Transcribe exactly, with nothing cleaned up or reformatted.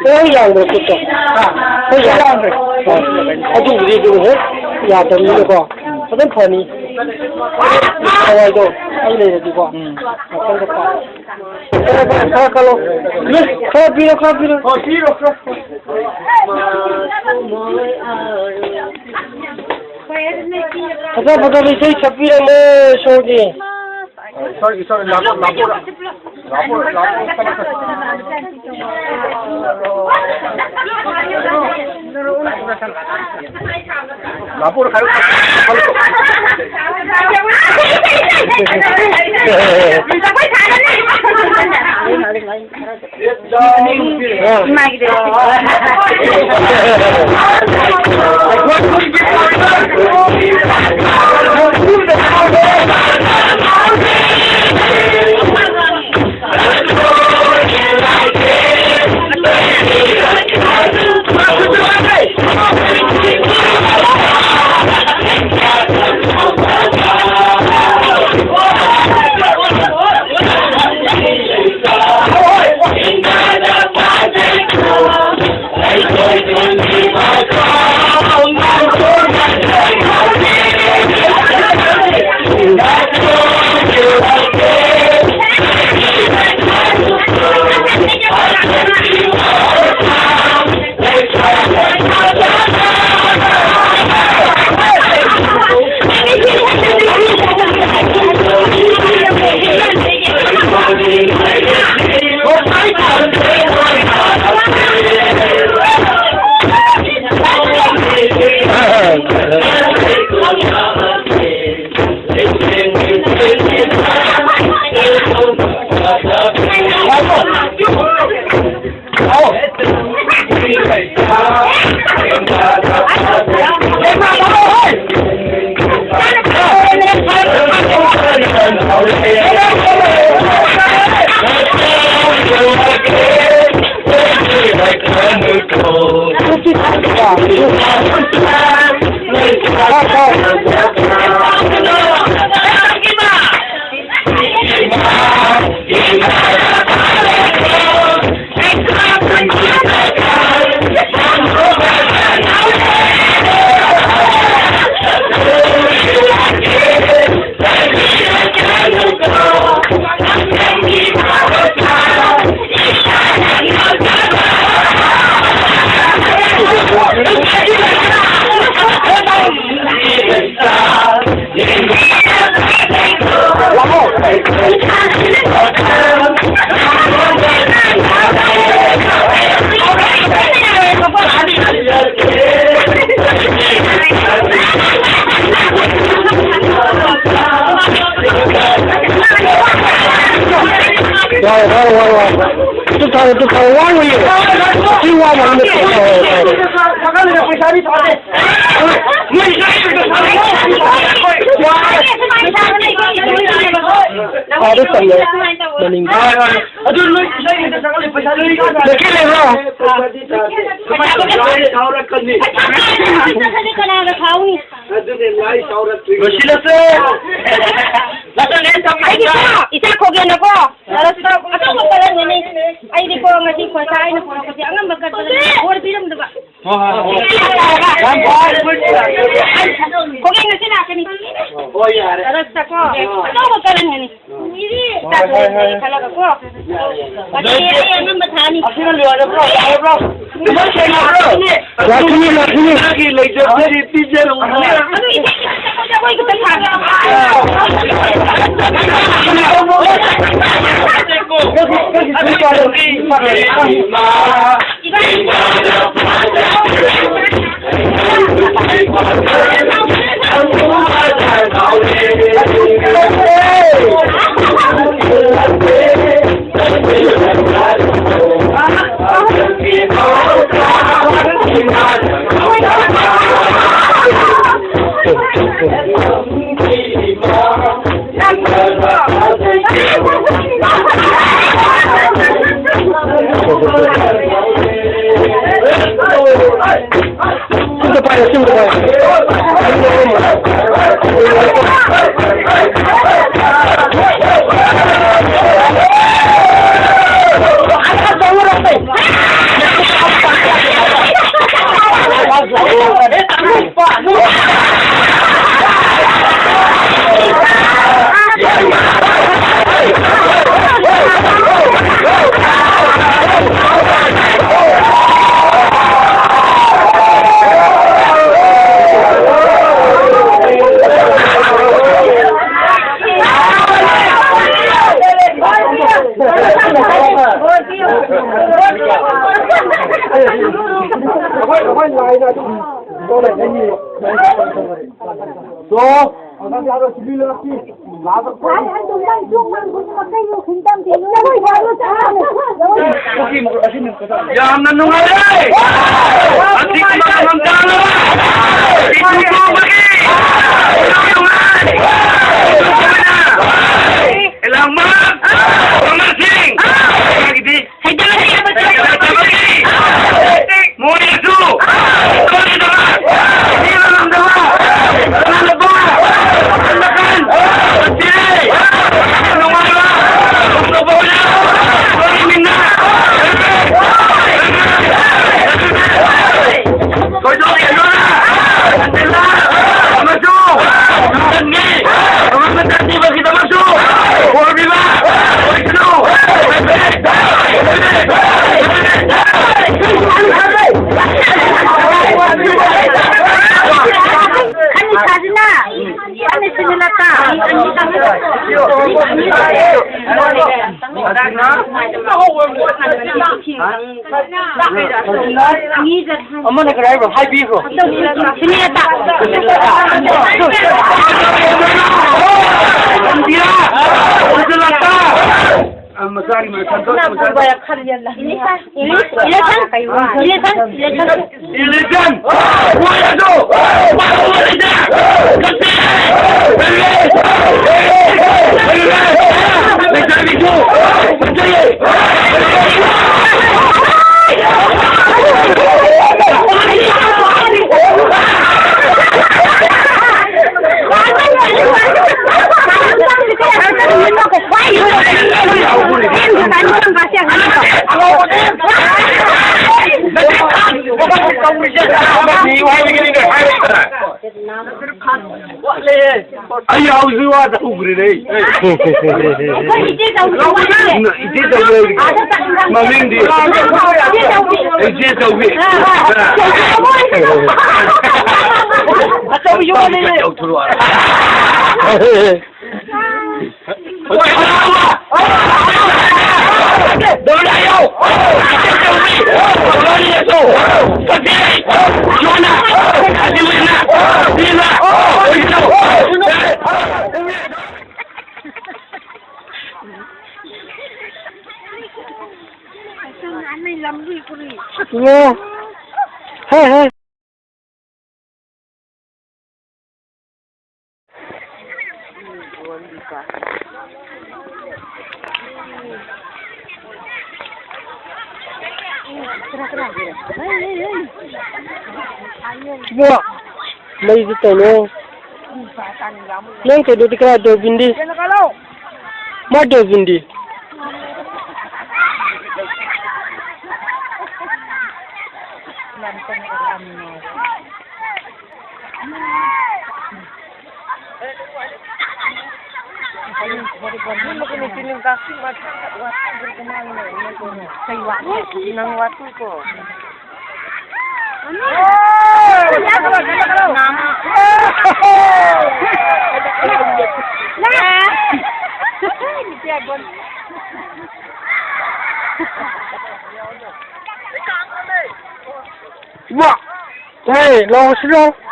ꯂꯣꯏ ꯌꯥꯡꯕ꯭ꯔꯣ ꯈꯨꯠꯇꯣ? ꯍꯥ? ꯂꯣꯏ ꯌꯥꯡꯕ꯭ꯔꯣ? ꯍꯣꯏ꯫ ꯑꯗꯨꯕꯨꯗꯤ ꯑꯗꯨꯝ ꯍꯦꯛ ꯌꯥꯗꯕꯅꯤꯅꯀꯣ꯫ ꯑꯗꯨꯝ ꯐꯅꯤ꯫ ꯊꯋꯥꯏꯗꯣ ꯑꯩ ꯂꯩꯔꯗꯤꯀꯣ꯫ ꯎꯝ꯫ ꯉꯥꯛꯇꯪꯒ ꯄꯥꯎ꯫ ꯈꯔ, ꯈꯔ, ꯈꯔ ꯀꯜꯂꯣ꯫ ꯈꯔ ꯄꯤꯔꯣ, ꯈꯔ ꯄꯤꯔꯣ꯫ ꯍꯣꯏ, ꯄꯤꯔꯣ, ꯈꯔ꯫ ꯐꯖ ꯐꯖꯕ ꯏꯁꯩ ꯁꯛꯄꯤꯔꯝꯃꯣ ꯏꯁꯣꯔꯒꯤ꯫ ꯏꯁꯣꯔ, ꯏꯁꯣꯔ, ꯂꯥꯛꯑꯣ, ꯂꯥꯛꯑꯣ꯫ ꯂꯥꯛꯑꯣ, ꯂꯥꯛꯑꯣ꯫ ꯂꯥꯛꯑꯣ, ꯈꯔ꯫ ꯌꯥꯔꯦ, ꯋꯥꯔꯦ, ꯋꯥꯔꯦ, ꯋꯥꯔꯦ꯫ ꯇꯨ ꯊꯥꯔꯣ, ꯇꯨ ꯊꯥꯔꯣ, ꯋꯥꯔꯣꯏꯌꯦ꯫ ꯁꯤ ꯋꯥ ꯃꯔꯝꯗ ꯇꯧꯔꯣ, ꯇꯧꯔꯣ, ꯇꯧꯔꯣ꯫ ꯑꯥꯗ ꯆꯠꯂꯣ, ꯃꯅꯤꯡꯗ꯫ ꯍꯣꯏ, ꯍꯣꯏ꯫ ꯑꯗꯨ ꯅꯣꯏ ꯏꯁꯩ ꯍꯦꯛꯇ ꯁꯛꯍꯜꯂꯦ, ꯄꯩꯁꯥ ꯂꯣꯏ ꯀꯥꯟꯗ꯫ ꯂꯩꯀꯦ ꯂꯩꯕ꯭ꯔꯣ? ꯂꯥꯏ ꯁꯥꯎꯔꯛꯀꯅꯤ꯫ ꯀꯅꯥꯒ ꯁꯥꯎꯅꯤ? ꯑꯗꯨꯅꯦ, ꯂꯥꯏ ꯁꯥꯎꯔꯛꯇ꯭ꯔꯤ꯫ ꯂꯣꯏꯁꯤꯜꯂꯁꯦ꯫ ꯑꯩꯒꯤ ꯏꯆꯥ, ꯏꯆꯥ ꯈꯣꯒꯦꯅꯀꯣ꯫ ꯑꯆꯧꯕ ꯀꯜꯍꯟꯒꯅꯤ꯫ ꯑꯩꯗꯤꯀꯣ, ꯉꯁꯤ ꯈꯣꯔꯁꯥ ꯑꯩꯅ ꯄꯨꯔꯛꯄꯁꯦ ꯑꯉꯝꯕ ꯀꯠꯄꯗ ꯕꯣꯔ ꯄꯤꯔꯝꯗꯕ꯫ ꯍꯣꯏ, ꯍꯣꯏ, ꯍꯣꯏ꯫ ꯌꯥꯝ ꯐꯔꯦ꯫ ꯈꯣꯒꯦ ꯉꯁꯤ ꯂꯥꯛꯀꯅꯤ꯫ ꯍꯣꯏ, ꯌꯥꯔꯦ꯫ ꯈꯣꯔꯁꯥꯀꯣ, ꯑꯥ꯫ ꯑꯆꯧꯕ ꯀꯜꯍꯟꯒꯅꯤ꯫ ꯍꯣꯏ, ꯍꯣꯏ, ꯍꯣꯏ꯫ ꯈꯜꯂꯒꯀꯣ꯫ ꯌꯥꯔꯦ, ꯌꯥꯔꯦ꯫ ꯃꯁꯤ ꯑꯩ ꯑꯉꯝꯕ ꯊꯥꯅꯤ꯫ ꯑꯁꯤꯅ ꯂꯣꯏꯔꯕ꯭ꯔꯣ? ꯌꯥꯔꯕ꯭ꯔꯣ? ꯂꯣꯏ ꯁꯦꯡꯉꯕ꯭ꯔꯣ? ꯂꯥꯛꯈꯤꯅꯤ, ꯂꯥꯛꯈꯤꯅꯤ꯫ ꯅꯪꯒꯤ ꯂꯩꯖꯕꯗꯤ ꯄꯤꯖꯔꯨ꯫ ꯑꯗꯨ ꯏꯁꯩ ꯖꯒꯣꯏ ꯈꯛꯇ ꯁꯥꯒꯦ꯫ ꯁꯤꯝꯇ ꯄꯥꯏꯌꯣ, ꯁꯤꯝꯇ ꯄꯥꯏꯌꯣ꯫ ꯌꯥꯝꯅ ꯅꯨꯡꯉꯥꯏꯔꯦ꯫ ꯑꯁꯤꯒꯨꯝꯕ ꯃꯇꯝ ꯆꯥꯅꯕ ꯏꯄꯨ ꯀꯧꯕꯒꯤ ꯏꯂꯥꯡꯕꯝ ꯑꯃꯔꯁꯤꯡ ꯍꯩꯗꯕꯒꯤ ꯃꯣꯏꯅꯁꯨ ꯇꯧꯔꯤꯗꯕ ꯄꯤꯕ ꯉꯝꯗꯕ ꯀꯅꯥꯅꯕ ꯋꯥꯈꯜ ꯃꯈꯜ ꯇꯧꯁꯤꯔꯦ꯫ ꯅꯨꯡꯉꯥꯏꯕ ꯐꯣꯡꯗꯣꯛꯄ ꯑꯣꯏꯅ ꯊꯣꯏꯗꯣꯛ ꯍꯦꯟꯗꯣꯛꯅ ꯁꯟꯗꯦꯂꯥ ꯑꯃꯁꯨꯡ ꯑꯃꯅ ꯀꯔꯤ ꯍꯥꯏꯕ꯭ꯔꯣ? ꯍꯥꯏꯕꯤꯈ꯭ꯔꯣ꯫ ꯁꯨꯅꯤꯂꯇꯥ꯫ ꯃꯟꯗꯤꯔꯥ! ꯁꯨꯅꯤꯂꯇꯥ! ꯃꯆꯥꯒꯤ ꯃꯁꯝꯗꯣ election, election, election, election. Election! ꯃꯣꯏ ꯑꯗꯨ! ꯄꯥꯏꯕ ꯂꯩꯇꯦ! ꯀꯛꯆꯦꯡ! ꯂꯩꯇꯦ! ꯂꯩꯇꯦ! ꯂꯩꯇꯦ! ꯑꯩ ꯍꯧꯖꯤꯛ ꯋꯥꯗ ꯎꯈ꯭ꯔꯦꯅꯦ꯫ ꯑꯩꯈꯣꯏ ꯏꯆꯦ ꯆꯧꯕꯤ ꯋꯥꯅꯦ꯫ ꯏꯆꯦ ꯆꯧꯕꯤ꯫ ꯑꯥꯗ ꯆꯠꯂꯒ ꯃꯃꯤꯡꯗꯤ? ꯏꯆꯦ ꯆꯧꯕꯤ꯫ ꯏꯆꯦ ꯆꯧꯕꯤ꯫ ꯑꯥ, ꯑꯥ꯫ ꯆꯧꯕꯤ ꯋꯥꯅꯦ꯫ ꯆꯧꯊꯣꯔꯛꯑꯣ꯫ ꯏꯉꯣ꯫ ꯍꯦ, ꯍꯦ꯫ ꯏꯕꯣ, ꯃꯩꯁꯦ ꯀꯩꯅꯣ? ꯅꯪ ꯀꯩꯅꯣꯗꯤ ꯀꯔꯥꯏ ꯗꯣꯔꯕꯤꯟꯗꯤ? ꯃꯥ ꯗꯣꯔꯕꯤꯟꯗꯤ? ꯅꯪ ꯋꯥꯇꯨꯀꯣ꯫ ꯃꯥ! ꯍꯦ, ꯂꯥꯛꯑꯣ ꯁꯤ ꯂꯥꯛꯑꯣ꯫